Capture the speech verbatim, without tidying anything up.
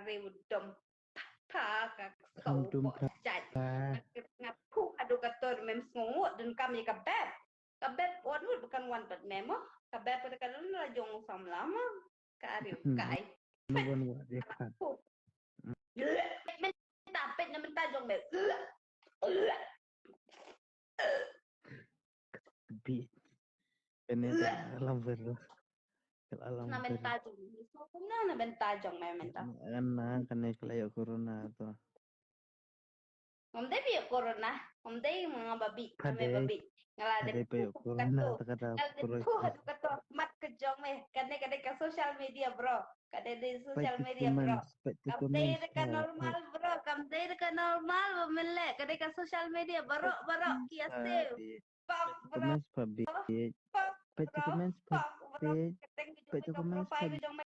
Re u dom. Pha ka kau dum pha. Jai. Nga phu hadu ka tor mem sngongu dun kam ye ka beb. Ka beb wan wut bukan wan bad memo. Ka beb pada ka dun la jong samlama. Ka ari u kai. Wan wut ye ka. Phu. Menta pet na menta jong me. Bi. Kane ka alam ber. Ka alam ber. Na menta jong me. So kumna na menta jong me menta. Ana kane ka la ïoh corona to. Ngam dei phi ïoh corona. Ngam dei ma nga babi. Ngam dei babi. Nga la dei phi ïoh corona to ka da. Nga la dei phi hadu ka to mat ka jong me. Kane kane ka social media bro. Ka dei dei social media bro. Kam dei dei ka normal bro. Kam dei dei ka normal ba mele. Ka dei ka social media bro bro. Kia save. Pop bro. Pop bro. Pop bro. Ka dei ka profile jong me.